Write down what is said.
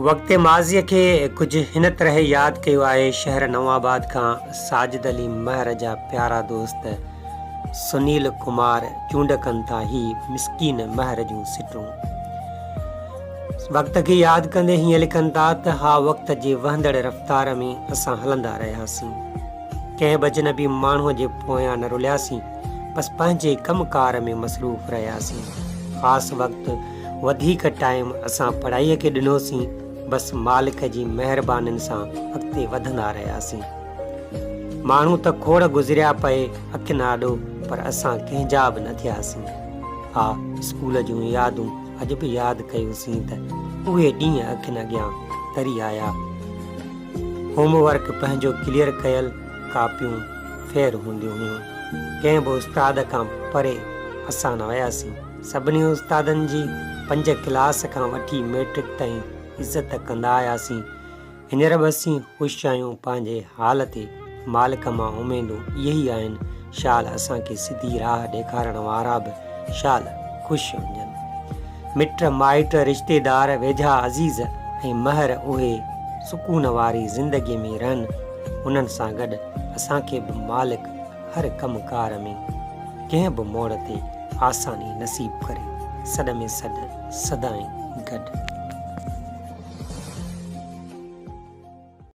وقت ماضيء کي ڪجهه هن طرح ياد ڪيو آهي شهر نئون آباد کان ساجد علي مهر جا پيارا دوست سنيل ڪمار چونڊ ڪن ٿا هي مسڪين مهر جون سٽون وقت کي ياد ڪندي هيئن لکن ٿا ته ها وقت جي وهندڙ رفتار ۾ اسان هلندا رهياسين ڪنهن به اجنبي ماڻهوء جي پويان نه رلياسين بس پنهنجي ڪم ڪار ۾ مصروف رهياسين خاص وقت وڌيڪ ٽائيم اسان پڙهائيء کي ڏنوسين، بس مالڪ جي مهربانين سان اڳتي وڌندا رهياسين. ماڻهو ته کوڙ گذريا پئي اکين آڏو پر اسان ڪنهن جا به نه ٿياسين. ها اسڪول جون يادون اڄ به ياد ڪيوسين ته اهي ڏينهن اکين اڳيان تري آيا. هوم ورڪ پنهنجو ڪليئر ڪيل ڪاپيون فيئر هونديون هيون. ڪنهن به استاد کان پري اسان نه وياسين. سڀني استادن جي پنج ڪلاس کان وٺي مئٽرڪ تائين عزت ڪندا آياسين. هينئر به اسين خوش آهيون پنهنجي حال تي. مالڪ مان اميدون اهي ئي آهن شال اسان کي سڌي راهه ڏيکارڻ وارا به شال خوش هجن. مٽ مائٽ، رشتيدار، ويجها عزيز ۽ مهر اهي سڪون واري زندگي ۾ رهن انهن سان گڏ اسان کي به مالڪ هر ڪم ڪار ۾ ڪنهن به موڙ تي آساني نصيب ڪري. سڏ ۾ سڏ سدائين گڏ.